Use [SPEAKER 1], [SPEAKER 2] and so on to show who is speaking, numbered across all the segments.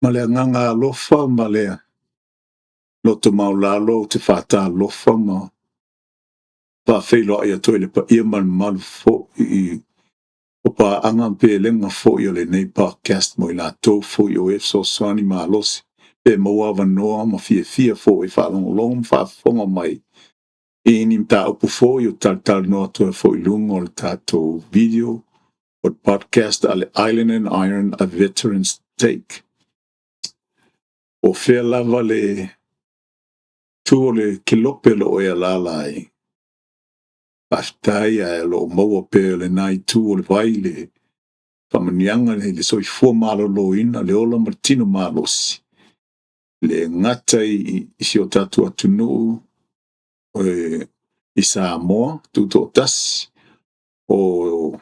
[SPEAKER 1] Ma le agaga alofa ma le loto maualalo ou te faatalofa ma faafeiloai atu ai i le paia ma le mamalu foi i o paaga ma pelega foi o lenei podcast mo i latou foi o e fesoasoani malosi pe maua avanoa ma fiafia foi e faalogologo ma faafofoga mai i ni mataupu foi o talatalanoa atu ai foi i luga o le tatou video o le podcast a le Island and Iron a Veteran's Take. O fea lava le tu o le kelope o lo o e alaala ai? Faafetai ae o lo o maua pea e lena itu o le vai le faamanuiaga i le soifua maloloina, le ola ma le tino malosi, le gata i si o tatou atunuu i Samoa tutoatasi, o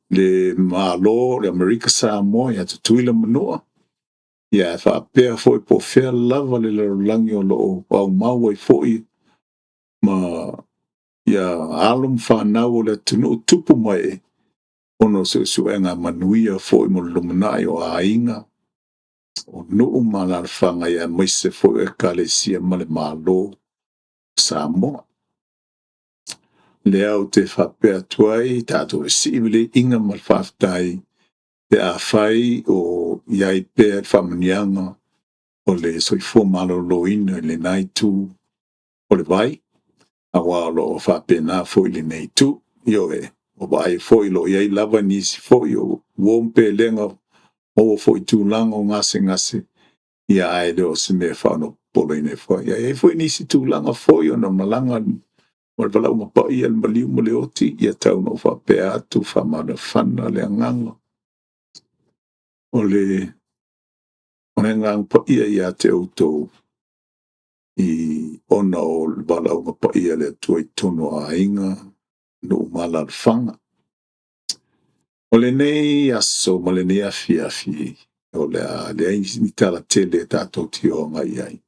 [SPEAKER 1] le Malo o le Amerika Samoa ia Tutuila ma Manua, ia ae faapea foi po o fea lava le lalolagi o lo o aumau ai foi ma ia alo ma fanau o le atunuu tupu ma ee ona o suesuega manuia foi mo le lumanai o aiga, o nuu ma alaalafaga aemaise foi o Ekalesia ma le Malo o Samoa. Lea ou te faapea atu ai, tatou e sii vileiga ma le faafetai pe afai o i ai pea le faamanuiaga o le soifua maloloina i lena itu o le vai, aua o lo o faapena foi lenei itu. Ioe, ua vaai foi o lo o i ai lava nisi foi o uo ma pelega maua foi i tulaga o gasegase, ia ae le o se mea e faaopoopoleina ai foi. Ia e i ai foi nisi tulaga foi ona malaga o le valaauga paia, le maliu ma le oti, ia tau ina ou faapea atu, faamafanafana le agaga o le agaga paia ia te outou i ona o le valaauga paia a le Atua i totonu o aiga, nuu ma alaalafaga. O lenei aso ma lenei afiafi, o le a leai ni tala tele tatou te o agai i ai.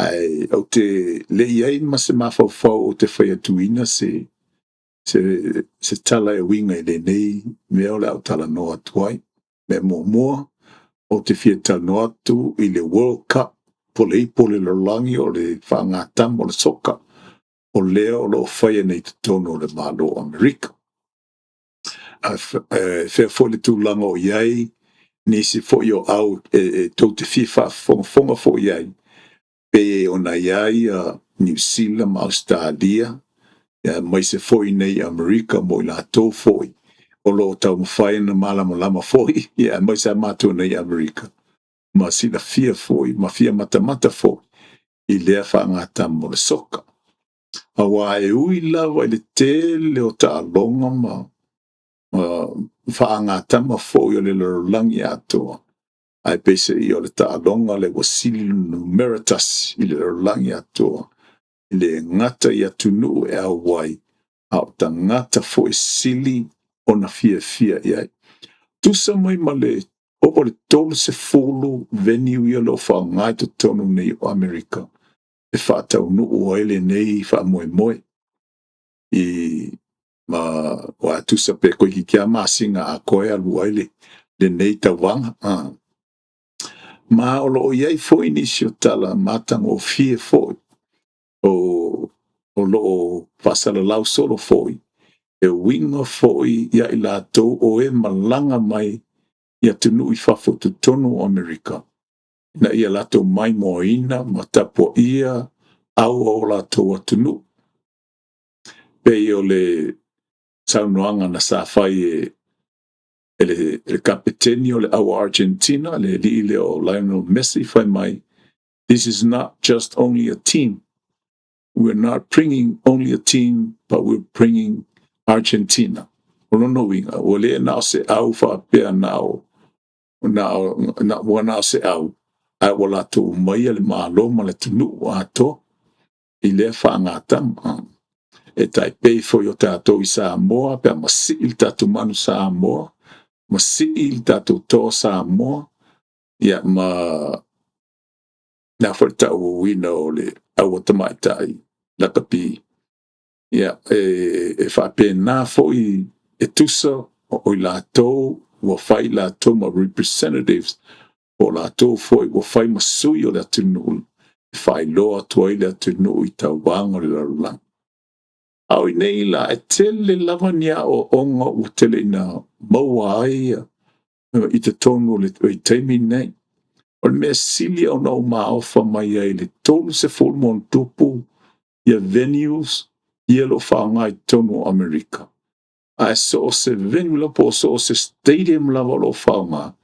[SPEAKER 1] Ae ou te le i i ai ma se mafaufau ou te fai atuina se se tala e uiga i lenei mea o le a ou talanoa atu ai. Mea muamua, ou te fia talanoa atu i le World Cup po o le ipu o le lalolagi o le faagatama o le soka o lea o lo o faia nei i totonu o le Malo o Amerika. A fea foi le tulaga o i ai nisi foi o au e tou te fia faafogafoga foi i ai, pei ona i ai Niu Sila ma Ausetalia, aemaise foi nei Amerika mo i latou foi o lo o taumafai ona malamalama foi, aemaise lava matou nei i Amerika, ma silafia foi ma fia matamata foi i lea faagatama o le soka. Aua e ui lava i le tele o taaloga ma faagatama foi o le lalolagi atoa, ae peiseai o le taaloga lea ua sili le numera tasi i le lalolagi atoa, e le gata i atunuu e auai, a o tagata foi e sili ona fiafia i ai. Tusa mai ma le ova i le 30 venue ia o lo o faaaoga i totonu nei o Amerika e faataunuu ai lenei faamoemoe i ma ua tusa pe toeitiiti lava masina atoa e alu ai lenei tauvaga. Ma o lo o i ai foi nisi o tala matagofie foi o lo o faasalalau solo foi e uiga foi ia i latou o e malaga mai i atunuu i fafo i totonu o Amerika, ina ia latou maimoaina ma tapuaia aua o latou atunuu. Pei o le saunoaga na sa fai e le kapeteni o le au Argentina, le alii lea o Lionel Messi, fai mai, "This is not just only a team. We're not bringing only a team, but we're bringing Argentina." O lona uiga, ua le na o se au faapea na o, na o, na, ua na o se au, ae ua latou aumaia le Malo ma le atunuu atoa i lea faagatama. E tai pei foi o tatou i Samoa, pe a masii le tatou manu Samoa, masii le tatou toa Samoa. Ia ma le a foi le tauina o le aua tamaitai lakapi, ia e faapena foi e tusa o i latou ua fai latou ma representatives, po o latou foi ua fai ma sui o le atunuu e faailoa atu ai le atunuu i tauvaga o le lalolagi. A o i inei la, e tele lava ni aoaoga ua tele ina maua ai i totonu o le taimi lenei. O le mea sili ona ou maofa mai ai i le 30+ ia venues ia o lo o faaaoga i totonu o Amerika, ae so o se venue lava po o so o se stadium lava o lo o faaaoga,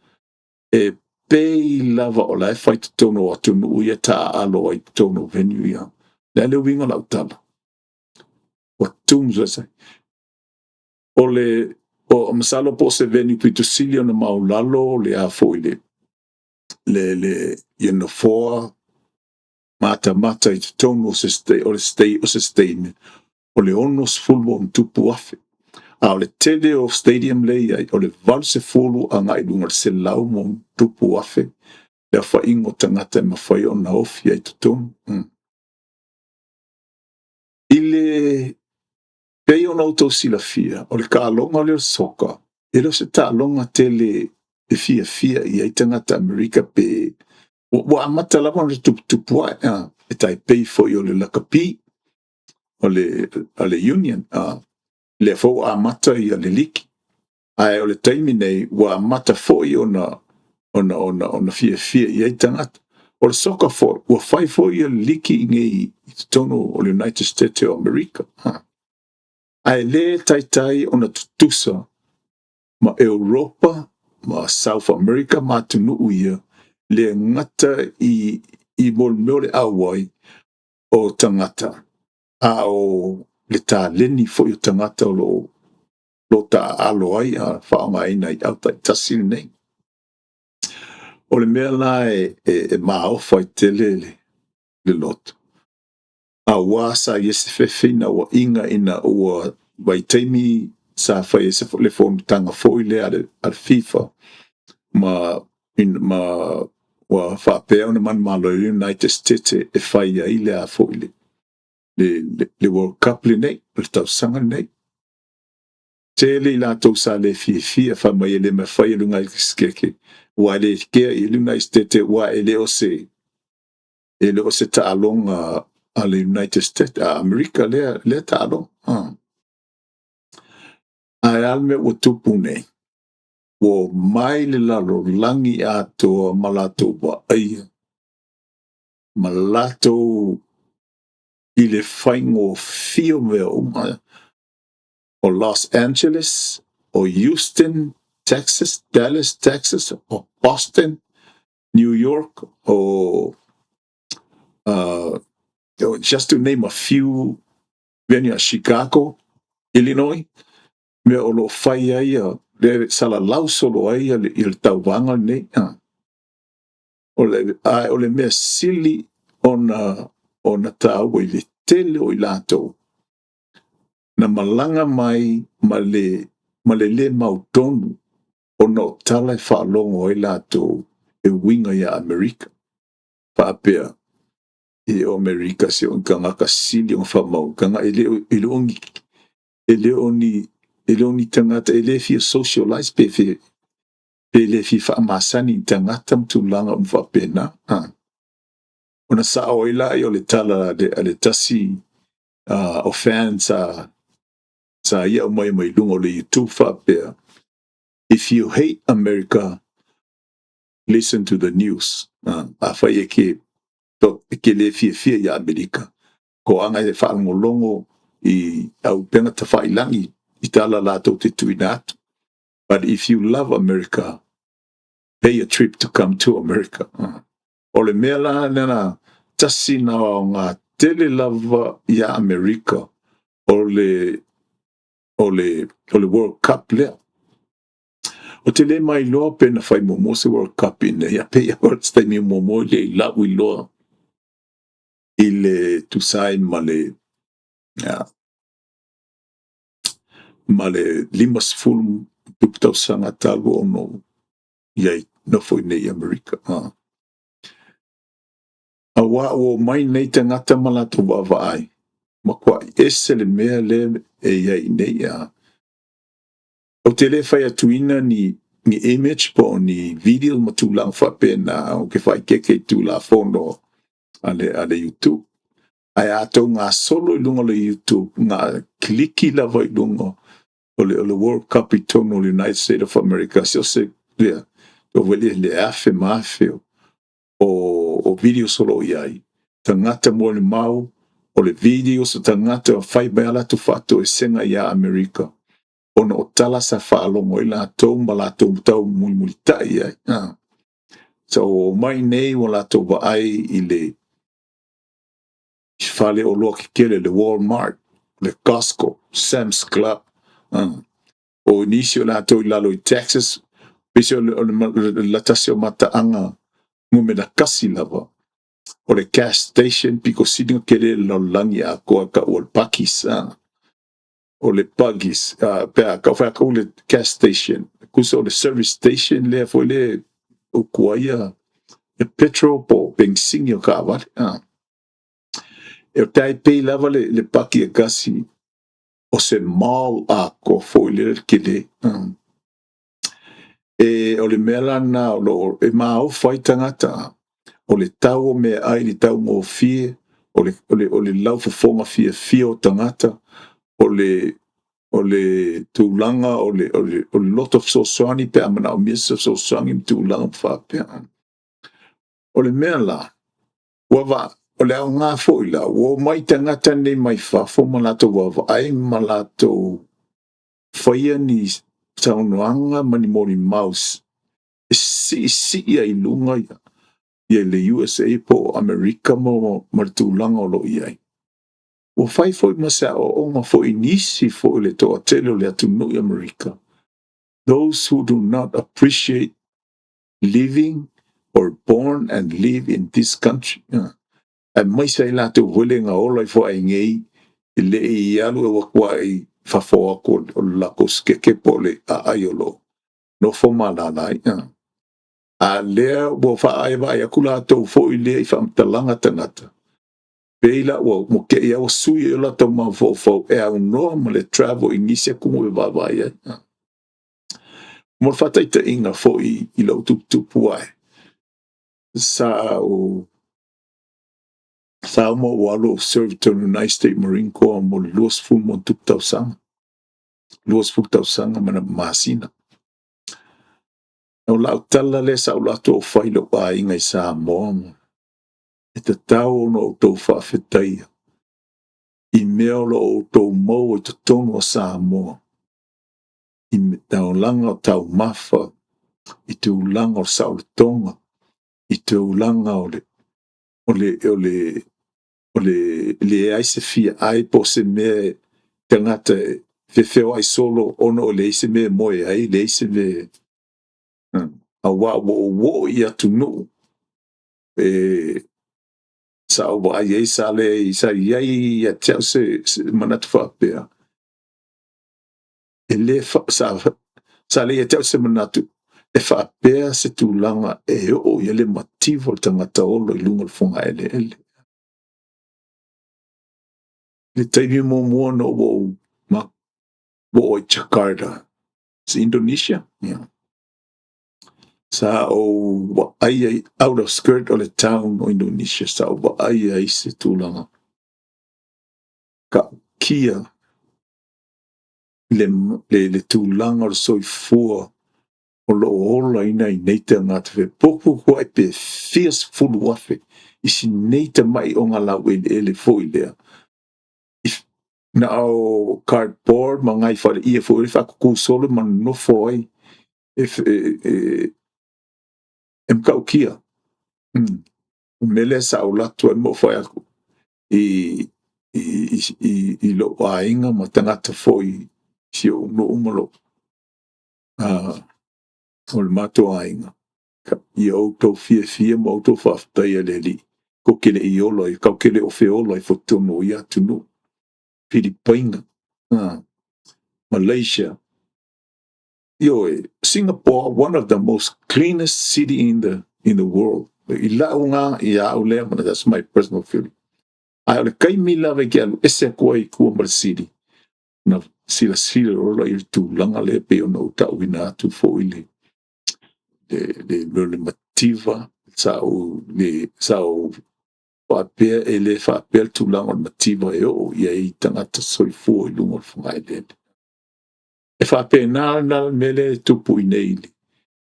[SPEAKER 1] e pei lava o la e fai i totonu o atunuu ia e taaalo ai i totonu o venue ia. O le a le uiga o lau tala? Ua o le masalo po o se venue pito sili ona maulalo le a foi le ia nofoa matamata i totonu o se stadium, o le 60,000+. A o le tele o stadium lea e i ai, o le 80 agai i luga i le 100,000+ le aofaiga o tagata e mafai ona ofi ai i totonu. I le pei ona outou silafia, o le taaloga lea o le soccer, e le o se taaloga tele e fiafia i ai tagata Amerika pe ua amata lava ona tuputupu ae, e tai pei foi o le lakapi, o le union, lea foi ua amata le liki, ae o le taimi nei ua amata foi ona fiafia i ai tagata. O le soccer foi, ua fai foi le liki i inei i totonu o le United States o Amerika, ae le taitai ona tutusa ma Europa ma South America ma atunuu ia, le gata i mo le mea o le auai o tagata, a o le taleni foi o tagata o lo o taaalo ai a faaaogaina i autaitasi nei. O le mea la e maofa ai tele le loto, aua sa i ai se fefinauaiga ina ua vaitaimi sa fai ai le fonotaga foi lea a le FIFA ma ua faapea ona manumalo ai le United States e fai ai le a foi le World Cup lenei, o le tausaga lenei. Tele i latou sa le fiafia fai mai e le mafai e le United States, ua le kea i le United States aua e le o se taaloga a le United States a Amerika lea taaloga. Ae a le mea ua tupu nei? Ua omai le lalolagi atoa ma latou vaaia ma latou i le faigofie o mea uma, o Los Angeles, o Houston, Texas, Dallas, Texas, o Boston, New York, o just to name a few venue, Chicago, Illinois, mea o lo o fai ai le salalau solo ai le tauvaga lenei. Ae o le mea sili ona taua i le tele o i latou na malaga mai ma le lē mautonu ona o tala e faalogo ai latou e uiga ia Amerika. Faapea, e o Amerika se o ni tagata sili ona faamaugaga, e le o ni tagata e le fia socialize pe le fia faamasani i tagata ma tulaga uma faapena. Ona sao ai lea o le tala a le tasi o fans sa ia aumai mai luga o le YouTube faapea, "If you hate America, listen to the news." Afai e ke le fiafia ia Amerika, ko aga e faalogologo i auupega tafailagi i tala latou te tuuina atu. But if you love America, pay a trip to come to America. O le mea la lena tasi na aoga tele lava ia Amerika o le World Cup lea. O te le mailoa pe na fai muamua se World Cup i inei, a pe i o se taimi muamua i le lau iloa i le tusa ai ma le 50 tupu tausaga talu ona i ai nofo iinei i Amerika. Auā ua omai nei tagata ma latou vaavaai, matuai ese le mea lea e i ai iinei. Ou te le fai atuina ni image po o ni video ma tulaga faapena, ou te faaeteete i Tulafono a le YouTube. Ae a outou gasolo i luga o le YouTube, na kiliki lava i luga o le World Cup i totonu o le United States of America, so se lea o le afe ma afe o videos o lo o i ai tagata molimau o le videos o tagata fai mai a latou faatoesega ia Amerika ona o tala sa faalogo ai latou ma latou tau mulimulitai ai. So mai nei ua latou vaai i le fale oloa tetele, le Walmart, le Costco, Sam's Club, o nisi o latou i lalo i Texas, pese o le latasi o mataaga numera 1 lava o le gas station pito sili ona tele le lalolagi atoa, ta'u o le Buc-ee's. O le Buc-ee's, pe a ta'u fai atu le gas station, tusa o le service station lea foi le utu ai ia petrol po o penisini o taavale. E o taipei lava le paki e kasi o se mall atoa foi lea le tele. E o le mea lana o loo e maofa ai tagata, o le tau o meaai, le taugofie o le laufofoga fiafia o tagata, o le tulaga o le loto fesoasoani pe a manaomia se fesoasoani ma tulaga faapea. O le mea la ua va o le aoga foi la ua omai tagata nei mai fafo ma latou vaavaai ma latou faia ni saunoaga ma ni molimau e siisii ai i luga ia le USA po o Amerika ma le tulaga o lo o i ai. Ua fai foi ma se aoaoga foi i nisi foi le toatele o le atunuu i Amerika, those who do not appreciate living or born and live in this country. Aemaise ai latou foi le na ola ifo ai nei e le i alu e ua ai fafo atu o le latou sekeke po o le aai o lo nofo ma alala ai. A lea ua faaavaai atu latou foi lea i faamatalaga tagata pei la ua te ia ua sui ai o latou mafaufau e aunoa ma le travel i nisi atunuu e vaavaai ai. Mo le faataitaiga foi i lou tuputupu ae, sa ou sa uma ou alu ou serve totonu United States Marine Corps mo le 20+ tausaga, 20 tausaga ma na masina. O lau tala lea sa ou latou fai lou aiga i Samoa, e tatau ona outou faafetaia i mea o lo o outou maua i totonu o Samoa, i taulaga o taumafa, i tulaga o saolotoga, i tulaga o le leai se fia ai po o se mea tagata e fefeoai solo ona o leai se mea e moe ai, leai se mea. Auā ua ou oo i atunuu e sa ou vaai ai, sa leai, sa i ai ia te au se manatu faapea e le fa, sa leai ia te au se manatu e faapea se tulaga e oo i ai le mativa o le tagata olo i luga o le fogaeleele. Le taimi muamua na ou ma oo i Jakarta, sa Indonesia, yeah. Sa ou vaai ai out of skirt o le town o Indonesia, sa ou vaai ai se tulaga ka'ukia le tulaga o le soifua o lo o olaina i nei tagata fepopo ai pe fia 10,000 i si nei tama'i ogalaueleele foi lea na o cardboard ma nai faleie foi le faatutu solo ma nonofo ai e matautia. O mea lea sa ou alu atu ai ma ou fai atu i lou aiga ma tagata foi si ou nuu ma lou o le matou aiga, ia outou fiafia ma outou faafetaia le Alii tou te le i ola ai, tatou te le o feola ai totonu o ia atunuu, Filipaina, Malaysia. Ioe, Singapore, one of the most cleanest city in the world. I lau ga ia au lea, but that's my personal feeling. Ae o le taimi lava i ke alu ese atu ai i tua ma le city, na silasila loa i le tulaga lea pei ona ou ta'uina atu fo'i le mativa sa ou le sa ou faapea e le faapea le tulaga o le mativa e oo i ai tagata soifua i luga o le fogaeleele. E faapena la le mea lea e tupu i inei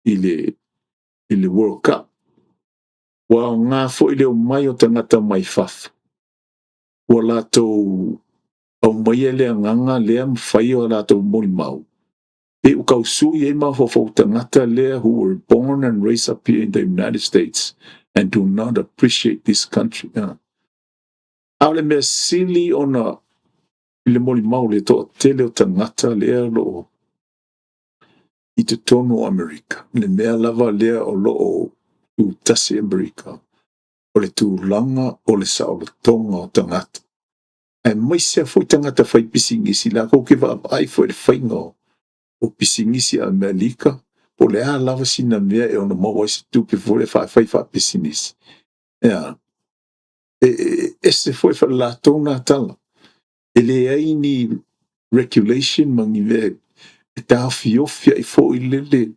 [SPEAKER 1] i le World Cup. Ua aoga foi le omai o tagata mai fafo ua latou aumaia le agaga lea ma fai o latou molimau e ua tausui ai mafaufau tagata lea who were born and raised up here in the United States and do not appreciate this country. A o le mea sili ona i le molimau le toatele o tagata lea o loo i totonu o Amerika, le mea lava lea o loo tutasi Amerika, o le tulaga o le saolotoga o tagata, aemaise foi tagata fai pisinisi latou te vaavaai foi le faiga o pisinisi a Amerika, po le a lava sina mea e ono maua ai se tupe foi le faafai faapisinisi ia e ese foi faalatou na tala e leai ni regulation ma ni mea e taofiofi ai foi le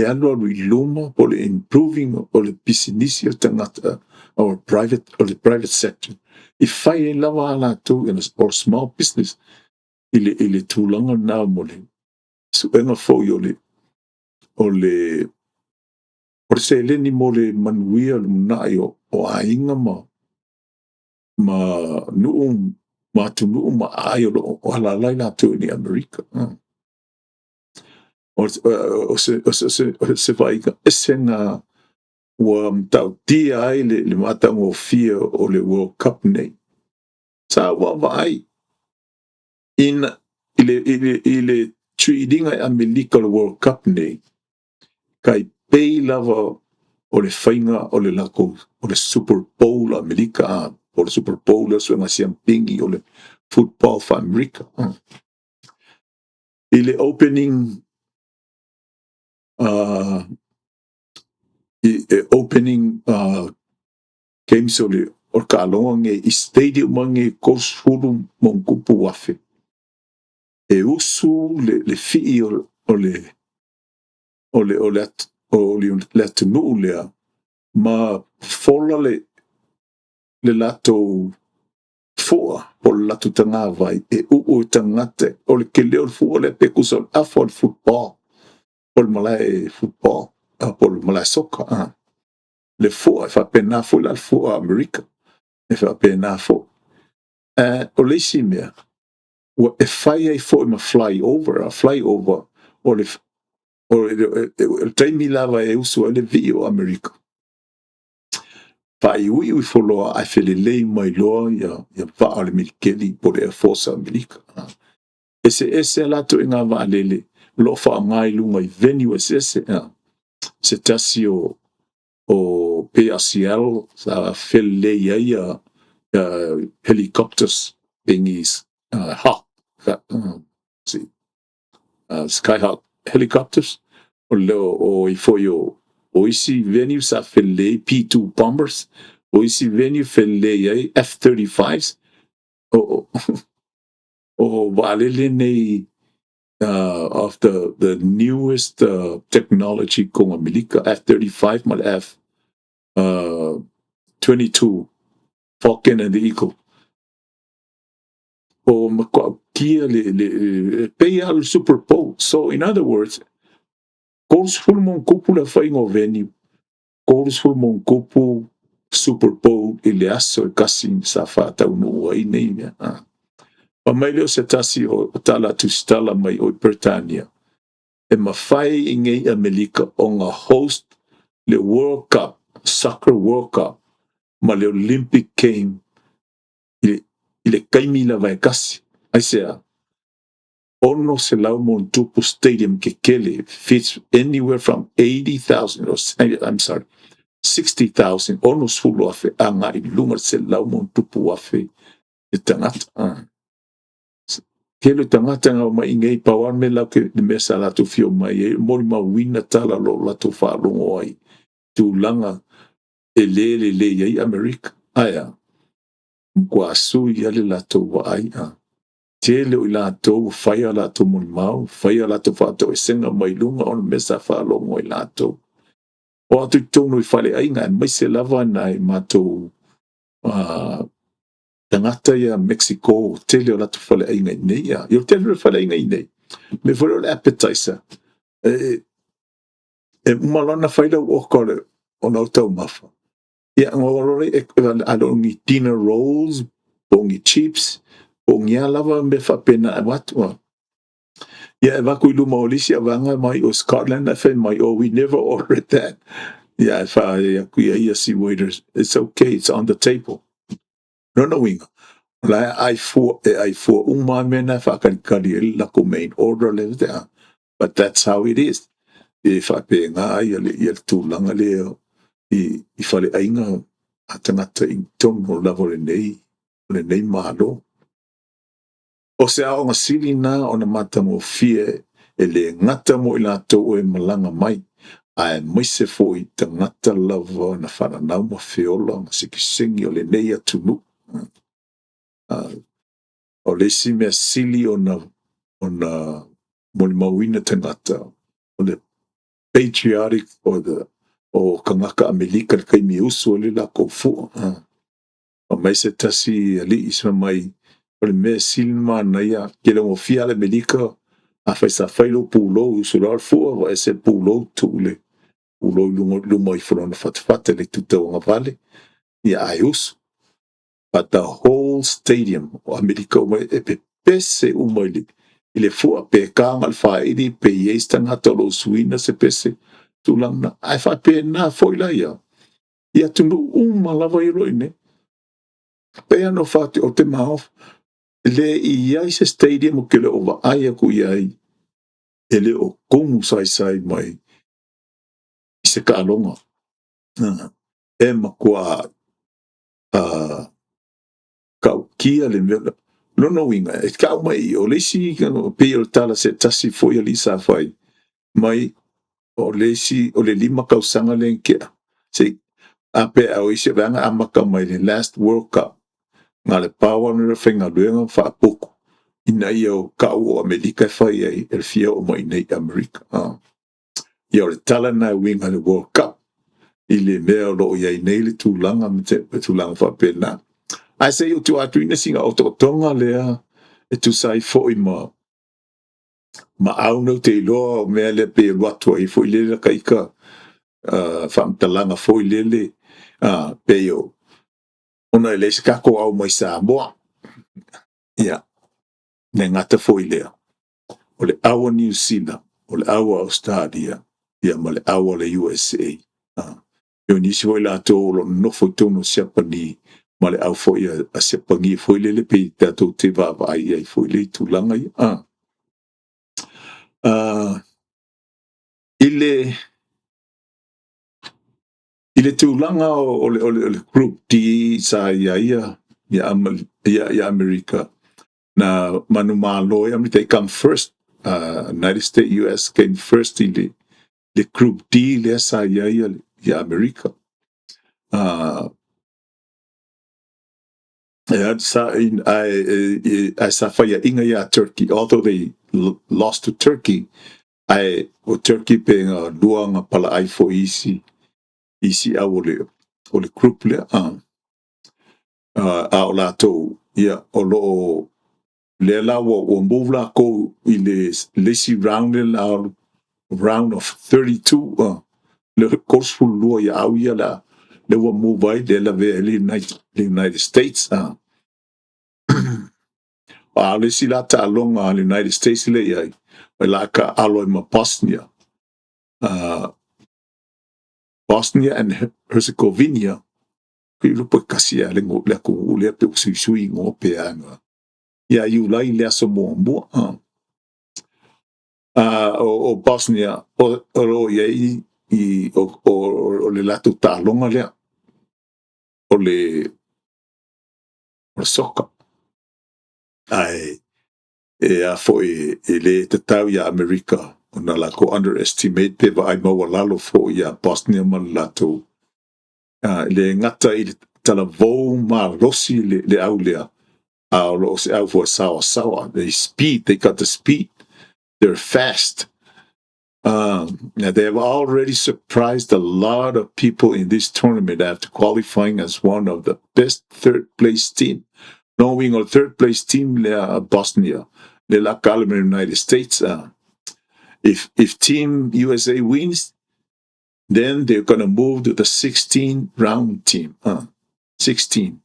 [SPEAKER 1] alualu i luma po le improving o le pisinisi o tagata o private o le private sector e fai ai lava a latou o small business i le tulaga na mo le suega foi o le seleni mo le manuia o le lumanai o aiga ma nuu ma atunuu ma aai o loo alaala i latou i Amerika. O se vaaiga ese na ua matautia ai le matagofie o le World Cup nei. Sa vaavaai ina i le tuiliga e Amerika o le World Cup nei, kai pei lava o le faiga o le latou o le Super Bowl Amerika a o le Super Bowl le suega siampigi o le football fa Amerika. I le opening i opening games o le taaloga nei i stadium nei 30,000+ e usu le fii o le atunuu lea ma fola le latou fua po o le latou tagavai e uu i tagata o le tele o le fua lea pe tusa o le afa o le football o le malae football po o le malae soka le fua e faapena foi la le fua Amerika e faapena foi. O le isi mea ua e fai ai foi ma flyover, a flyover o le taimi lava e usu ai le vii o Amerika faaiuiu ifo loa ae felelei mai loa ia vaa o le militeli po le Air Force a Amerika. Eseese latou i ngā vaalele o loo faaaoga i luga i venue eseese. Se tasi o pe a Seattle sa felelei ai ia helicopters pengi Hawk, Skyhawk helicopters o le o i foi o isi venue sa felelei P2 bombers, o isi venue felelei ai F35s o vaalele nei of the newest technology ko Amerika, F35 ma le F 22 Falcon and the Eagle o matua le pei le Super Bowl. So in other words, 30+ le faiga o venue, 30+ Super Bowl i le aso e kasi sa faataunuu ai nei mea. Pa mai lea o se tasi o tala tusitala mai o Peretania e mafai i nei Amerika ona host le World Cup, Soccer World Cup ma le Olympic Game i le taimi lava e kasi. Aisea? 600+ stadium kekele fits anywhere from 80,000 or, I'm sorry, 60,000, 60,000 agai i luga le 100,000+ e tagata. Tele o tagata na omai iinei pau lava le mea latou le mea sa latou fia omai ai e molimauina tala o lo o latou faalogo ai i tulaga e le lelei ai Amerika. Ae a? Matua sui lava le latou vaai. Tele o i latou ua fai a latou molimau, fai a latou faatoesega mai luga o le mea sa faalogo ai latou. O atu i totonu i faleaiga, aemaise lava nai matou tagata ia Mexico, tele o latou faleaiga i inei. Ia, o le tele o faleaiga i inei, mea foi lea o le appetizer, e uma loa ona fai lau oka o lau taumafa, ia ona o loa lea a le o ni dinner rolls po o ni chips po o ni a lava mea faapena e avatu. Ia e avatu i luma o le isi vaega mai o Scotland ae fai mai, "Oh, we never ordered that." Ia ae fai atu ia si waiters, "It's okay, it's on the table." Lona uiga, o la e ai fua, e ai fua uma lava mea na e faatalitali ai le latou main order lea. But that's how it is. E faapena ai ia le tulaga lea i faleaiga a tagata i totonu lava o lenei Malo. O se aoga sili na ona matagofie e le gata mo i latou e malaga mai, aemaise foi tagata lava na fananau ma feola ma sitiseni o lenei atunuu. O le isi mea sili ona molimauina tagata o le patriotic o tagata Amerika i le taimi e usu ai le latou fua. O mai se tasi alii fai mai o le mea sili ona manaia ke gofie le Amerika afai sa fai lou pulou, usu loa le fua ua ese le pulou tuu le pulou i luma ifo lona fatafata i le itu tauagavale ia ae usu. But the whole stadium o Amerika uma e pepese uma i le fua pe taga le faili pe i ai se tagata o lo o usuina se pese tulaga ae faapena foi la ia i atunuu uma lava i lo i nei. Pe ana fatu o te maofa le i ai se stadium o ke le o vaai atu i ai e le o tumu saisai mai i se taaloga. E matua ta'utia le mea lona uiga e ka'u mai o le isi pei o le tala se tasi foi alii sa fai mai o le isi o le 5 tausaga lea na tea se a pe a o isi vaega amata mai le last World Cup na le pau lava o le faigaluega ma faaputu ina ia o ka'u o Amerika e fai ai e le fia oo mai nei i Amerika. Ia o le tala lena e uiga i le World Cup i le mea o lo o i ai nei le tulaga ma te tulaga faapena. Ae se i ou tuu atu ina sina otootoga lea e tusa ai foi ma au nei ou te iloa o mea lea pei e alu atu ai foi lele ta ita faamatalaga foi lele pei o ona e leai se tatou au mai Samoa. Ia, le gata foi lea, o le au a Niu Sila, o le au a Ausetalia, ia ma le au a le USA. O nisi foi latou o lo o nonofo i totonu o Siapani ma le au foi a Siapani foi lele pei tatou te vaavaai ai foi le tulaga ia. I le tulaga o le Group D sa ia ia ia, ia Amerika na manumalo ai Amerika, they come first, United States, US came first i le Group D lea sa ia ia ia Amerika. Sa in ai sa faiaʻiga iā Turkey, although they lost to Turkey, ae o Turkey pe ga lua ga palaai foi isi au o le group lea. A o latou ia o lo o lea la ua move lakou i le isi round le la round of 32, le 32 ia au ia la le ua move ai le lavea ai le United States. A o le isi la taaloga a le United States le i ai o la ka alo ai ma Bosnia, Bosnia and Herzegovina pe iloa po e kasi a le atunuu lea pe ua suisui igoa pe aga ia Iulai le aso 1. O Bosnia o lo o i ai i o le latou taaloga lea o le soka ae. E a fo'i e lē tatau iā Amerika ona lakou underestimate pe vaai maualalo fo'i iā Bosnia ma le latou e lē gata i le talavou malosi le au lea, a o loo se au foi saoasaoa. They speed, they got the speed, they're fast. Now they have already surprised a lot of people in this tournament after qualifying as one of the best third place team. Knowing a third place team lea Bosnia le la ka United States. If Team USA wins, then they're going to move to the 16 round team. 16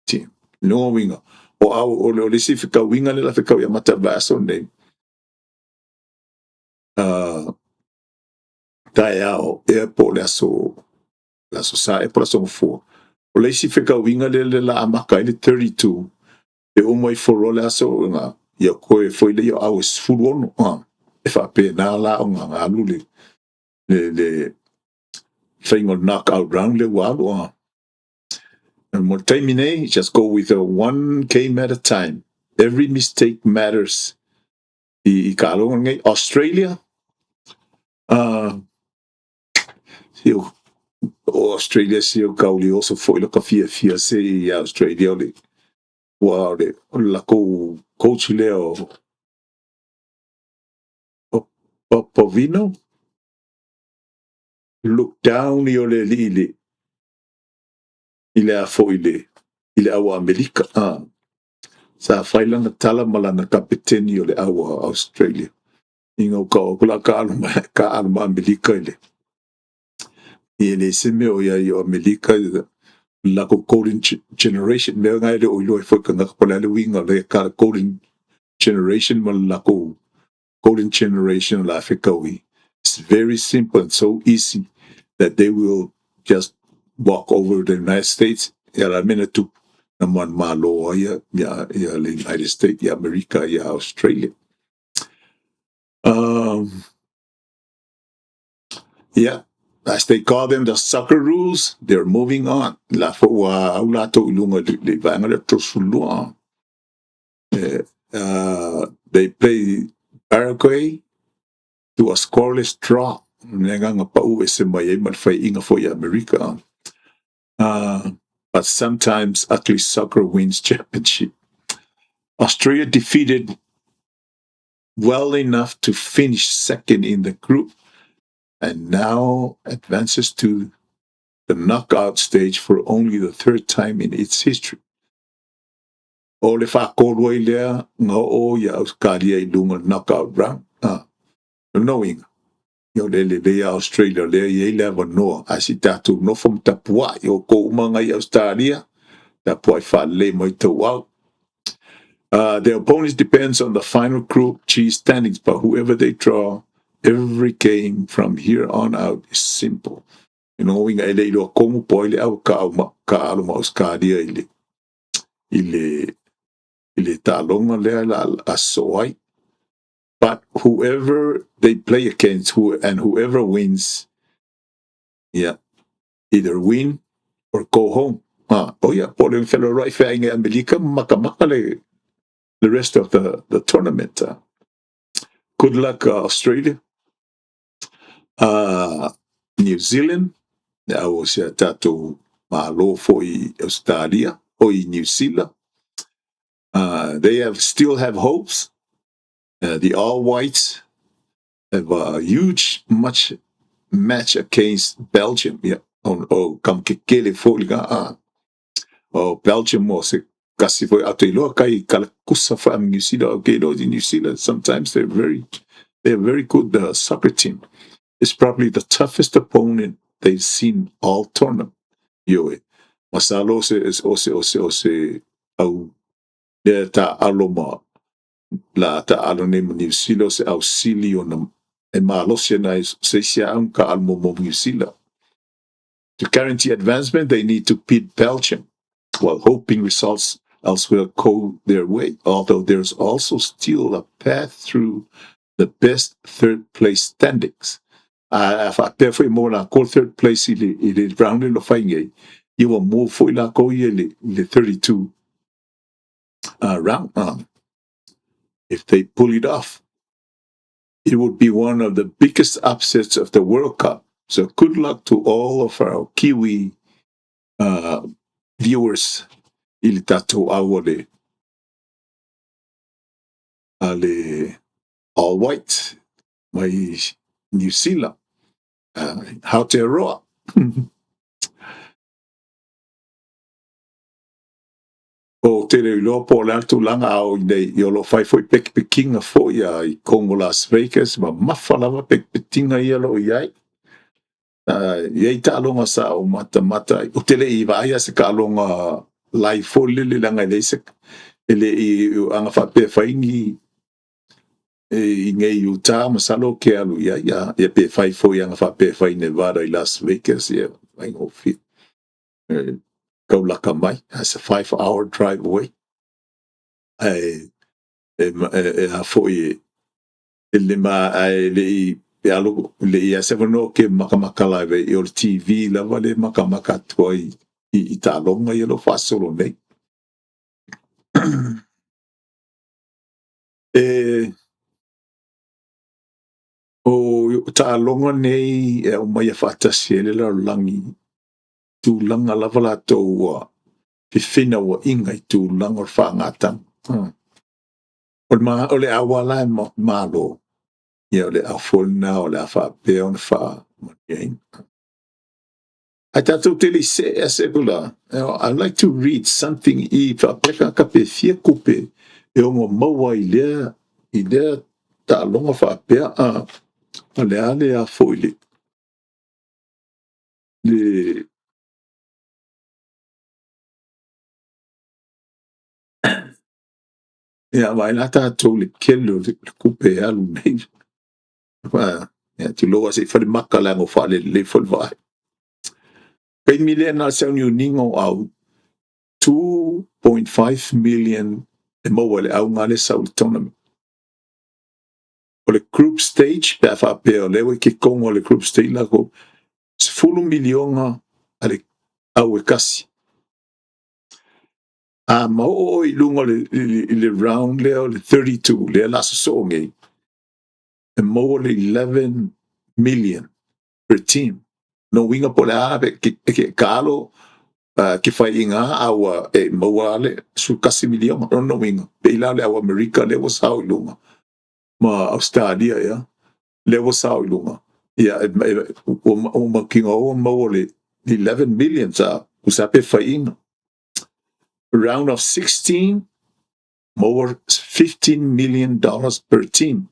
[SPEAKER 1] team. Knowing o au o le isi fekauiga le la fekau ia mata vaso nei. Taeao ea po o le aso Sa e po le aso Gafua. O le isi fekauiga le la amaka ai le 32 e uma i foloa le aso nga ia koe foi le ia au e 16 e faapena la o gagalu le faiga o le knockout round le ua alu. And mo le taimi nei, just go with a one game at a time. Every mistake matters. I ka aloga nei Australia, si o Australia si o kauli oso foi lo ka fia fia se i Australia o le ua o le lakou coach lea o Popovino look down i o le alii i le a foi i le au Amerika. Sa fai lana tala ma lana kapeteni o le au Australia inga o ka o kula ka alu ma Amerika i le se mea o ia i o Amerika la ko golden generation mea ngai le o iloa foi ka ngaka po le ale winga le ka golden generation ma la ko golden generation la fekaui. It's very simple and so easy that they will just walk over the United States ia la mena tu na man malo ia ia le United States ia Amerika ia Australia. Yeah, as they call them, the Socceroos, they're moving on. La fo ua au latou i luga le vaega le 32. They play Paraguay to a scoreless draw. Le agaga pau e se mai ai ma le faiiga foi i Amerika. But sometimes ugly soccer wins championship. Australia defeated well enough to finish second in the group and now advances to the knockout stage for only the third time in its history. O le whakōrua i lea ngā o ia Australia i lunga knockout round. Knowing ia le ia Australia le ia i le avanoa a si tātou nofo ma tapuai o ko umanga i Australia tapuai whaalelei mai tau au. Their opponents depends on the final group G standings, but whoever they draw, every game from here on out is simple. Winga e le iloa komu po ai le au ka au ma, ka alo ma Australia i le taaloga lea la aso ai. But whoever they play against and whoever wins, yeah, either win or go home. Ah, oh yeah, po le fellow right fa inga Amerika maka maka le the rest of the tournament. Good luck, Australia. New Zealand, au o se tātou malo foi Australia o i New Zealand. They have still have hopes. The All Whites have a huge much match against Belgium. Yeah, on o kam ke kele foi ga o Belgium o se kasi foi atu iloa kai kala kusa fa New Zealand. Okay, those in New Zealand sometimes they're very good soccer team. It's probably the toughest opponent they've seen all tournament. Ioe. Masalo se o se au le ta alo ma la ta alo nei ma New Zealand se au sili o na e malosi na se sia au ka alo mo New Zealand. To guarantee advancement, they need to beat Belgium while hoping results elsewhere go their way. Although there's also still a path through the best third place standings. Faapea foi mo la ko third place i le round le lo fai nei. I ua mo foi la ko i le 32 round. If they pull it off, it would be one of the biggest upsets of the World Cup. So good luck to all of our Kiwi viewers i le tatou au a le All White mai New Zealand. Aotearoa. Ou te le iloa po o le a le tulaga a o i nei, o lo o fai foi pekipekiga foi a i Kongo Las Vegas, mamafa lava pekipekiga ia o lo o i ai. E i ai taaloga sa ou matamata ai, ou te le i vaai lava i se taaloga live foi lele leaga e leai se, e le i aga faapea e fai ni i nei i Utah masalo ou te alu i ai, ia pe fai foi ana faapea e fai i Nevada i Las Vegas, ia faigofie. E tau lata mai, it's a 5 hour drive away. Ae e a foi e le ma ae le i e alu le i a se avanoa ou te matamata live ai, o le TV lava le matamata atu ai i taaloga ia o lo o faasolo nei. E o taaloga nei e aumaia faatasi ai le lalolagi i tulaga lava latou ua fefinauaiga i tulaga o le faagataga. O le auala e malo, ia o le au foi lena o le a faapea ona faamanuiaina. Ae tatou te le i see ese kula, I like to read something i faapea tagata pe fia tupe e ono maua i lea taaloga faapea a o le a le a foi le ia vaai la tatou i le tele o le tupe e alu nei. Ia tulou lava se i fai le maka leaga ua faalelelei foi le vaai. Taimi lea na o le sauniuniga o au, 2.5 million e maua e le auga lea e sau i le tournament. O le group stage, pe a faapea o lea ua i totonu o le group stage latou, 10 miliona a le au e tasi. A ma oo i luga i le round lea o le 32, lea la sosoo nei, e maua le 11 million per team. No uiga po o le a ke taalo ke faiga a ua e maua le 11 miliona. Lona uiga, pei la o le au Amerika lea ua sao i luga ma Australia, ia lea ua sao i luga, ia ua mautinoa ua maua le 11 million sa tusa pe faiga. Round of 16 maua $15 million per team.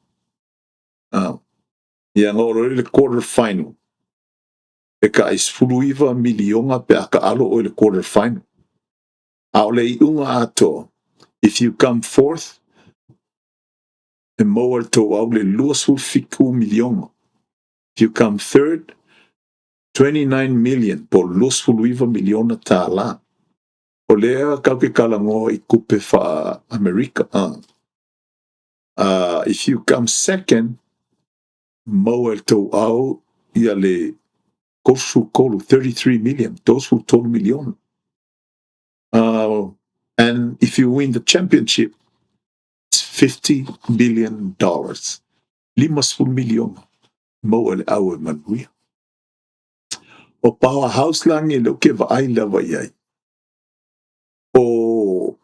[SPEAKER 1] Ia na oo loa i le quarter final, e ta'i 19 miliona pe a taalo oe i le quarter final. A o le iuga atoa, if you come fourth, e maua le tou au le 27 miliona. If you come third, 29 million po o 29 miliona tala. O lea tatou te talanoa i tupe faa-Amerika. If you come second, maua e le tou au ia le 33, 33 million, 33 miliona. And if you win the championship, it's $50 million. 50 miliona maua e le au e manuia. O powerhouse lagi lea ou te vaai lava i ai. O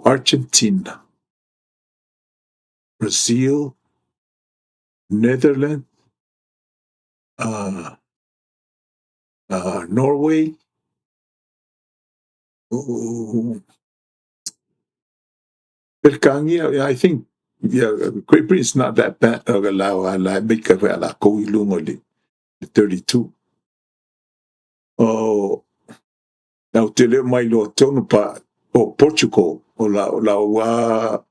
[SPEAKER 1] Argentina, Brazil, Netherlands, Norway, oh, Peretania, yeah, I think, yeah, Great Britain's not that bad. La la make ka la ko i luga o le 32. O lau te leo mai loa tonu pa o Portugal o la ua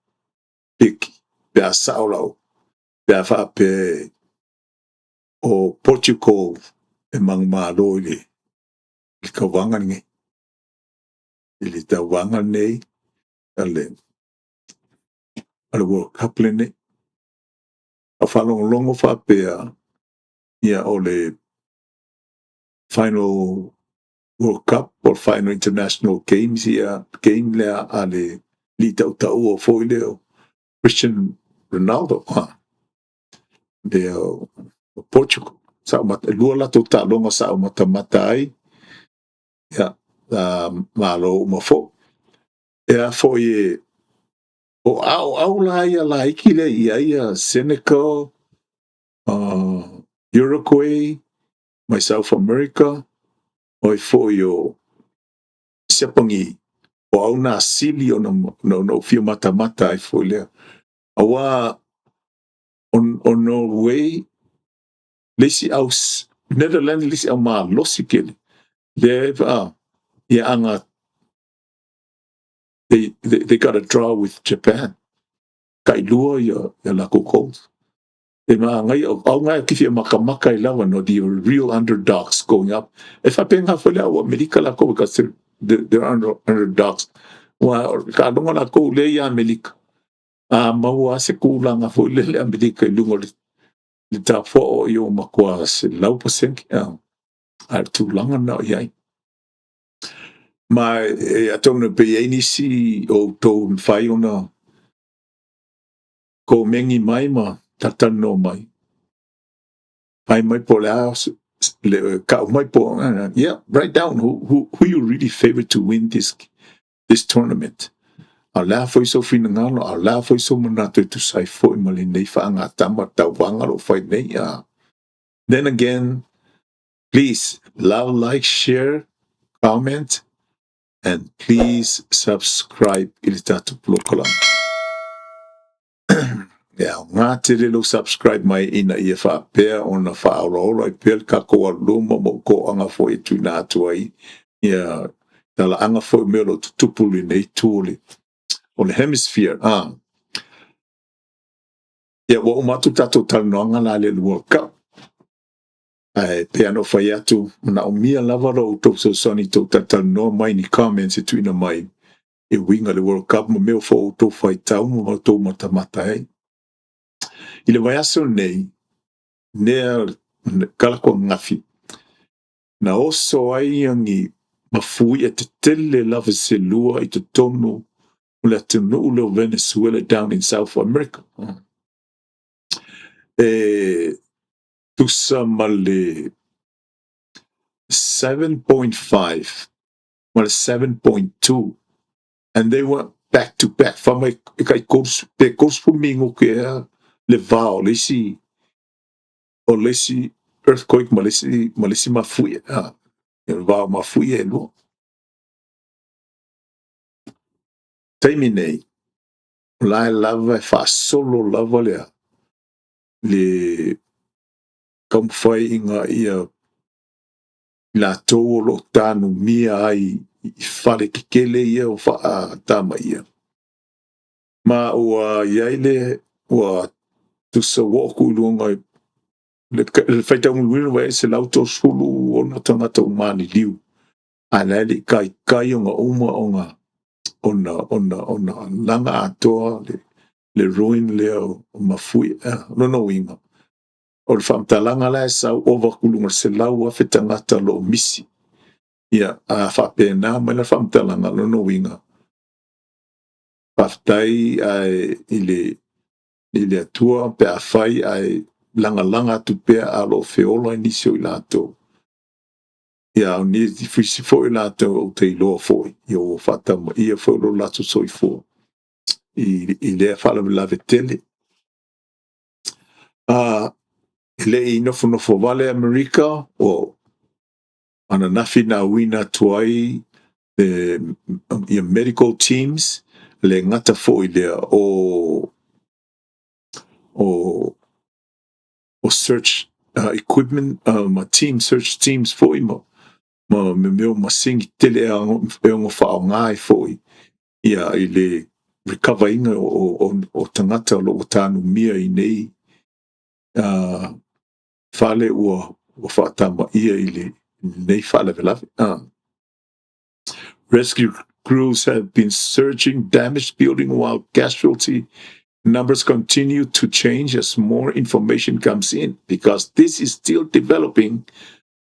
[SPEAKER 1] piki pe a sao lau pe a faape o Portugal e manumalo i le tauvaga lenei. I le tauvaga lenei a le World Cup lenei. A faalogologo faapea ia o le final World Cup o final international games ia game lea a le Alii tautaua foi lea o Christian Ronaldo, lea o Portugal. Sa ou e lua latou taaloga sa ou matamata ai, ia, malo uma foi. E a foi e o aoao la ia laiti lea i ai ia Senegal, Uruguay mai South America, o ai foi o Siapagi, o au na sili ona na ou fia matamata ai foi lea. Aua o Norway, le isi au Netherlands le isi au malosi tele, lea ia aga they got a draw with Japan. Tailua ia latou goals. E magaia, o au ngai ki fia makamaka i lava no the real underdogs going up. E faapena foi le au Amerika lakou because they're underdogs. Ua taaloga lakou lea ia Amerika. A maua se tulaga foi lele Amerika i luga o le tafoa o ia matua 100%, a le tulaga na o i ai. Ma e atonu pe i ai nisi o outou mafai ona komeni mai ma talatalanoa mai. Fai mai po o le a le kau mai po, yeah, write down who you really favorite to win this tournament. A o le a foi sou finagalo, a o le a foi sou manatu e tusa ai foi ma lenei faagatama tauvaga o lo o fai nei. Then again, please love, like, share, comment, and please subscribe i le tatou polokalame. E aoga tele lou subscribe mai ina ia faapea ona faaolaola ai pea le tatou aluluma ma outou foi e tuuina atu ai ia talaaga foi o mea o lo o tutupu lenei itu o le hemisphere. Ia, ua uma atu tatou talanoaga la le World Cup. Ae pei ona ou fai atu, manaomia lava lo outou fesoasoani tou talatalanoa mai ni comments e tuuina mai e uiga le World Cup ma mea foi outou faitau ma outou matamata ai. I le vaiaso nei, nea kalako gafi, na oso ai ni mafuie tetele lava se lua i totonu o le atunuu lea o Venezuela down in South America. E tusa ma le 7.5 ma le 7.2 and they went back to back. Fa mai e kai pe 30 minuke ea le vao o le isi earthquake ma le isi mafuie, e vao mafuie e lua. Taimi nei, o la e lava e faasolo lava lea le taumafai ia latou o lo o tanumia ai i fale tetele ia o faatamaia. Ma ua i ai le ua tusa ua oo atu i luga le faitauina ua e 136 tagata ua maliliu. A la e le i taitai ona uma ona laga atoa le ruin lea o mafuie. Lona uiga, o le faamatalaga la e sau ova atu i luga o le 100,000 tagata o lo o misi. Ia, a faapena mai la faamatalaga, lona uiga, faafetai ae i le Atua pe afai ae lagalaga atu pea a o lo o feola nisi o i latou. Ia, o nisi foi latou ou te iloa foi, ia ua faatamaia foi lo latou soifua i lea faalavelave tele. E le i nofonofo vale Amerika o ananafi na uina atu ai ia medical teams le gata foi lea o search equipment ma team search teams foi ma mea o masini tele e ono faaaoga ai foi ia i le recover ina o tagata o lo o tanumia i nei fale ua faatamaia i lenei faalavelave. Rescue crews have been searching damaged building while casualty numbers continue to change as more information comes in. Because this is still developing,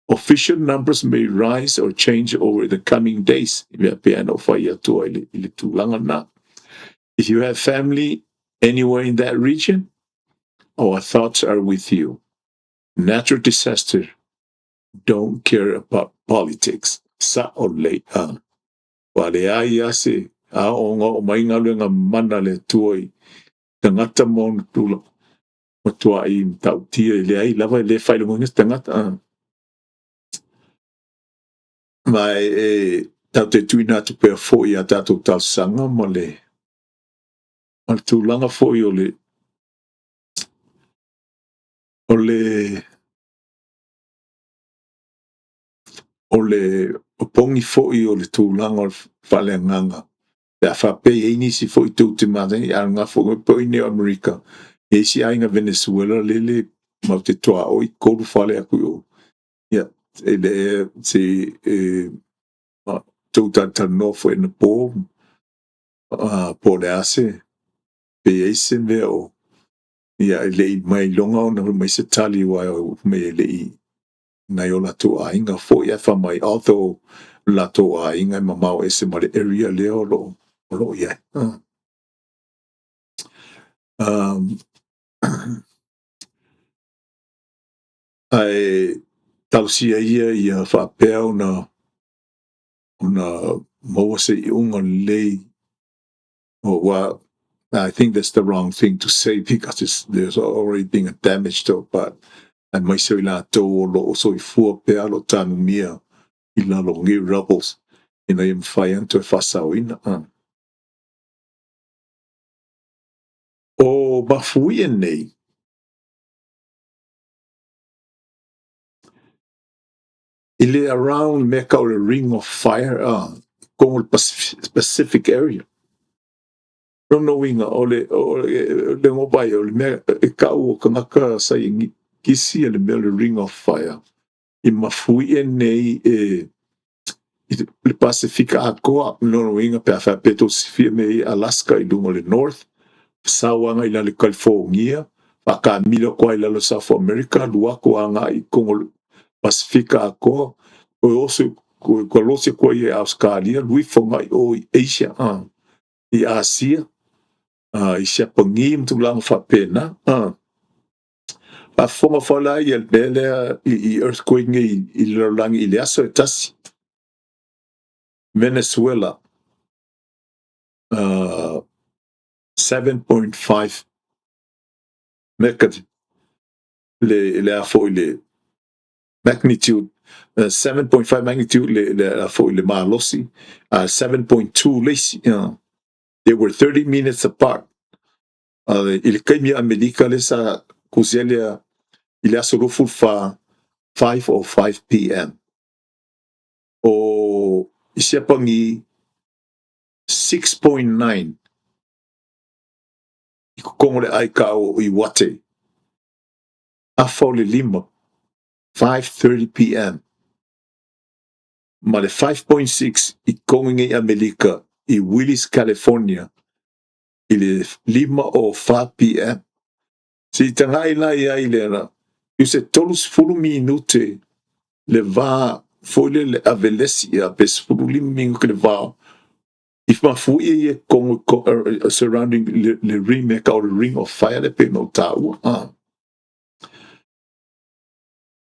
[SPEAKER 1] official numbers may rise or change over the coming days. Ia pe ana o fai atu ai i le tulaga na. If you have family anywhere in that region, our thoughts are with you. Natural disaster don't care about politics. Sa'o lelei. A. Ua leai lava se aoaoga oo mai galuega mana a le Atua i tagata ma ona tulaga, matuai matautia e leai lava e le faailogaina se tagata. A. Ma e tatou te tuuina atu pea foi i a tatou talosaga ma le ma le tulaga foi o le o le o le opogi foi o le tulaga o le faaleagaga pe a faapea e i ai nisi foi tou te masani a gafua foi i inei o Amerika, e i ai isi aiga Venezuela lele matou te tuaoi 3 fale atu i o. Ia, e le se e tou talatalanoa foi anapo po o le a se pe i ai se mea o ia e le i mailoga ona aumai se tali aua fai mai e le i nai o latou aiga foi ae fai mai although o latou aiga e mamao ese ma le area lea o lo o i ai. Ae talosia ia ia faapea ona maua se iuga lelei. Oh, well, I think that's the wrong thing to say because there's already been a damage to it, but aemaise o i latou o lo o soifua pea o lo o tanumia i lalo o nei rubbles ina ia mafai ona toe faasaoina. O mafuie nei, i le around mea tau o le ring of fire i totonu o le Pacific area. O lona uiga, o le vaai o le mea e tau o tagata saienitisi le mea o le ring of fire, i mafuie nei e i le Pasefika atoa. O lona uiga pe a faapea tou te silafia mea ia, Alaska i luga o le north, sau agai i lalo i California, faakamilo atu lava i lalo o South America, alu atu agai i totonu o le Pasefika atoa, toe oso toe losi atu ai i Ausetalia, alu ifo agai i o i Asia, i Asia, i Siapani ma tulaga faapena. Faafofoga foi la ia le mea lea i earthquake nei i le lalolagi i le aso e tasi. Venezuela 7.5 le le a foi le magnitude, 7.5 magnitude le a foi le malosi, 7.2 le isi. They were 30 minutes apart. I le taimi a Amerika lea sa tusia ai lea i le aso 24 5:05 PM. O i Siapani 6.9 i totonu o le aitao o Iwate, afa o le 5, 5:30 PM, ma le 5.6 i totonu i nei Amerika i Willis, California i le 5:04 PM. Se i tagai la i ai le ala, i se 30 minute le va foi lele avelesi ia pe 15 minute le va i mafuie ia totonu surrounding le ring mea tau o le ring of fire le pei ona ou taua.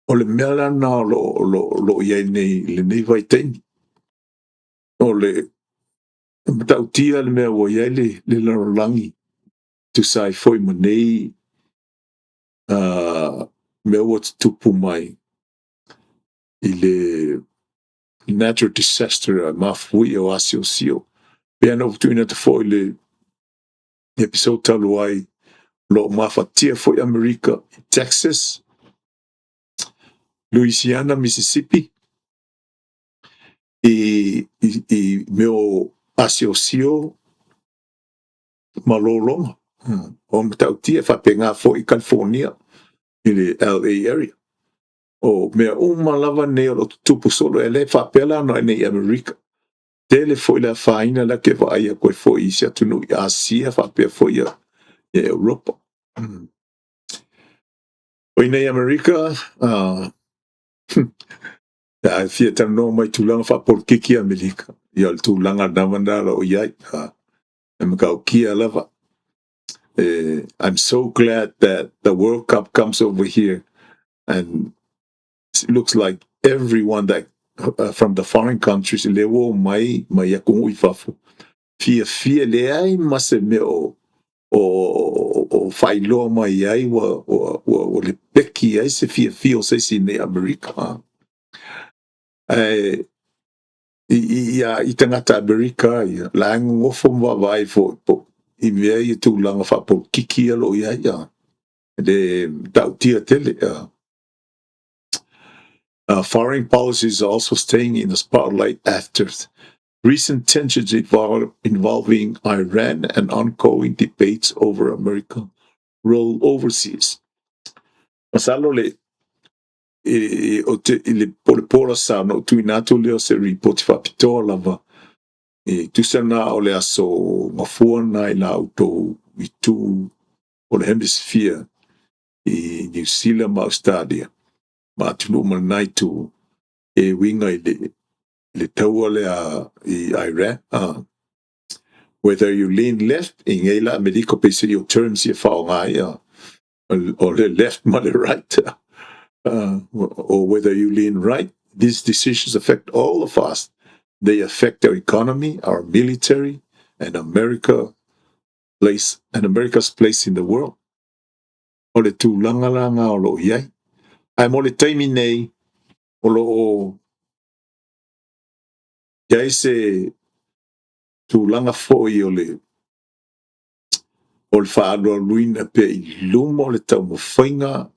[SPEAKER 1] O le mea la lena o lo o i ai nei i lenei vaitaimi. O le matautia le mea ua i ai le lalolagi tusa ai foi ma nei mea ua tutupu mai i le natural disaster mafuie o asiosio. Pei ona ou tuuina atu foi i le episode talu ai, o lo o mafatia foi Amerika i Texas, Louisiana, Mississippi, i mea o asiosio ma lologa. O matautia e faapena foi i California i le LA area. O mea uma lava nei o lo o tutupu solo, e le faapea la na o i Amerika. Tele foi le afaina la ke vaai atu ai foi i isi atunuu i Asia faapea foi ia Europa. O i nei Amerika, a fia talanoa mai tulaga faapolokiki Amerika, ia o le tulaga lava lena o lo o i ai. E matautia lava. I'm so glad that the World Cup comes over here and it looks like everyone that from the foreign countries le ua mai mai atunuu i fafo fiafia, leai ma se mea o faailoa mai ai ua le peki ai se fiafia o se isi nei Amerika. Ae i tagata Amerika ia la e gogofo ma vaavaai foi po i mea ia tulaga faapolokiki ia o lo o i ai ia le matautia tele. Foreign policies are also staying in the spotlight after recent tensions involving Iran and ongoing debates over American role overseas. Masalo le o te i le po le pola sa no tuina atu lea o se ripoti faapitoa lava e tusa na o le aso mafua na i la outou itu o le hemisphere i New Zealand ma Australia ma atunuu ma lena itu e uiga i le taua lea i Iran. Whether you lean left i nei la Amerika pe se o terms ia faaaoga ia o le left ma le right, or whether you lean right, these decisions affect all of us. They affect our economy, our military, and America's place in the world. O le tulaga la nga o lo o i ai. Ae mo le taimi nei, o lo o i ai se tulaga foi o le faalualuina pea i luma o le taumafaiga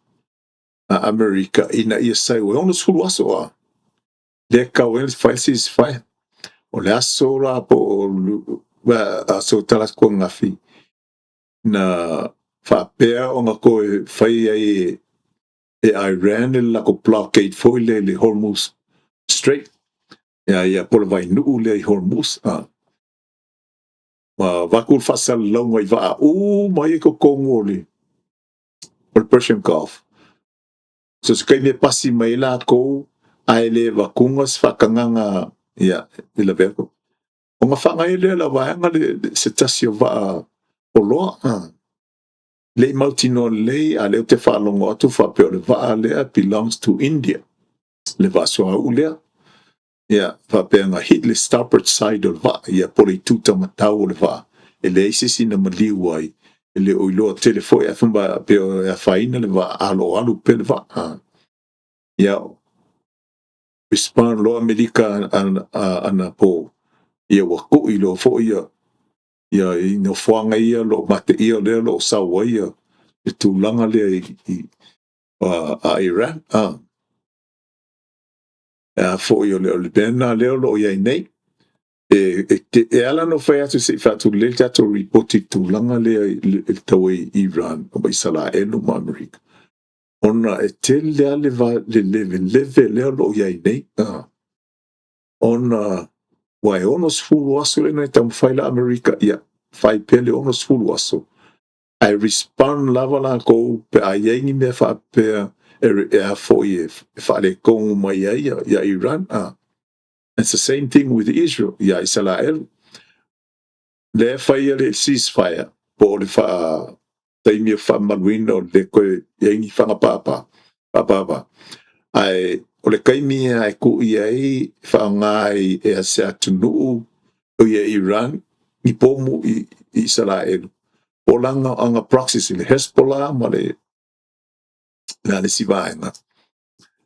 [SPEAKER 1] a Amerika ina ia sau e 60 aso a lea kau ai le fai ceasefire. O le aso la po o aso Talata gafi na faapea ona toe fai ai e Iran le latou blockade foi le le Hormuz Strait ia po le vainuu lea i Hormuz a. Ma vaku le faasalalauga i vaa uma ia i totonu o le Persian Gulf. So se kaimi e pasi mai latou ae le avatuga se faatagaga ia i lavea. Ona faga ai lea la vaega le se tasi o vaa oloa. Le i mautinoa lelei, a lea ou te faalogo atu faapea o le vaa lea belongs to India. Le vaa suauu lea. Ia, faapea na hit le starboard side o le vaa, ia po le itu taumatau o le vaa. E leai se isi na maliu ai. E le o iloa tele foi a famba pe o e afaina le vaa alo alu pe le vaa. Ia, respond loa Amerika ana po ia ua kui loa foi ia i nofoaga ia o lo o mateia lea o lo o sau ai ia le tulaga lea i a Iran. A foi o le mea lea o lo o i ai nei. E ala no fai atu se i faatulelei le tatou ripoti i tulaga lea i le taua i Iran ma Isalaelu ma Amerika. Ona e tele lava le leveleve lea o lo o i ai nei. Ona ua e 60 aso lena e taumafai la Amerika ia fai pea le 60 aso. Ae respond lava latou pe a i ai ni mea faapea e a foi e faaletonu mai ai ia Iran. It's the same thing with Israel, ia Isalaelu. Lea e fai le ceasefire po o le taimi o faamaluina o le koe i ai ni faga papa. Papa. Ae o le taimi e kui ai faaaoga ai e se atunuu o ia Iran ni pomu i Isalaelu. O langa anga proxies le Hezbollah ma le isi vaega.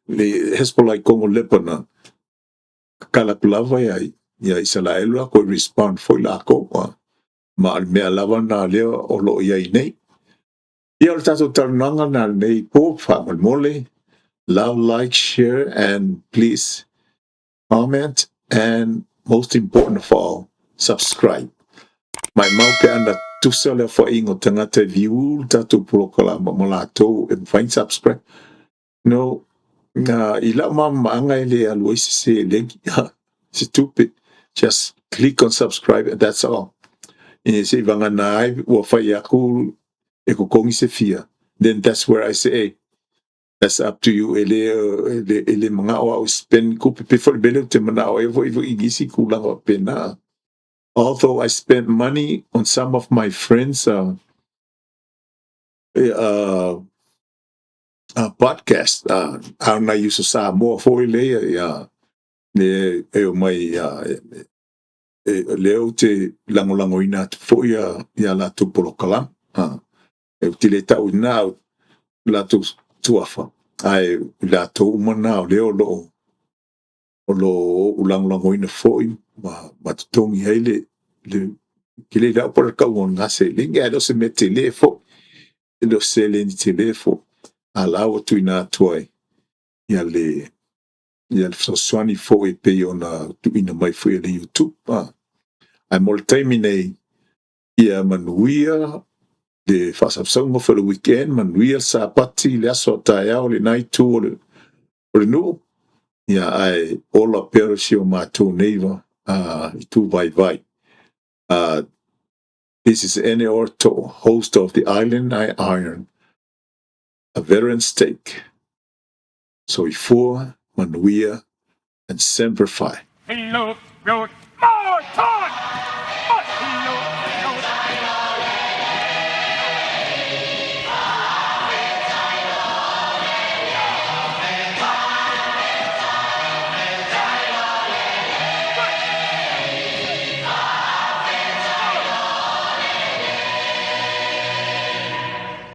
[SPEAKER 1] Le Hezbollah i Congo, Lebanon. Kakala atu lava ia Isalaelu la koe respond foi lakou. Ma o le mea lava na lea o lo o i ai nei. Ia, o le tatou talanoaga na lenei po faamolemole. Love, like, share, and please comment, and most important of all, subscribe. Mai mau pe ana tusa le afaina o tagata e view le tatou polokalama ma latou e mafai subscribe. No, na i lau mamaaga e le alu ai se seleni, se tupe. Just click on subscribe and that's all. E se i vagana ai ua fai aku e kokogi se fia. Then that's where I say, "Hey, that's up to you." E le mangao au spend kupe pe fo le bele te manao e fo i nisi kulaga pena. Although I spent money on some of my friends' podcast, a o nai uso Samoa foi lea ia le e omai lea ou te lagolagoina atu foi ia latou polokalame. Ou te le tauina o latou suafa, ae i latou uma na o lea o lo o ou lagolagoina foi ma totogi ai le te le iloa po o le tauga o lena seleni, ae le o se mea tele foi. E le o se seleni tele foi, a o la ua tuuina atu ai ia le fesoasoani foi e pei ona tuuina mai foi e le YouTube. Ae mo le taimi nei, ia manuia le faasausauga foi o le weekend, manuia le Sapati, le aso a taeao i lena itu o le nuu, ia ae ola pea si o matou nei itu vaivai. This is Ene Orto, host of the Island I Iron, a veteran's take. Soifua, manuia, and semper fi.
[SPEAKER 2] Hello, road.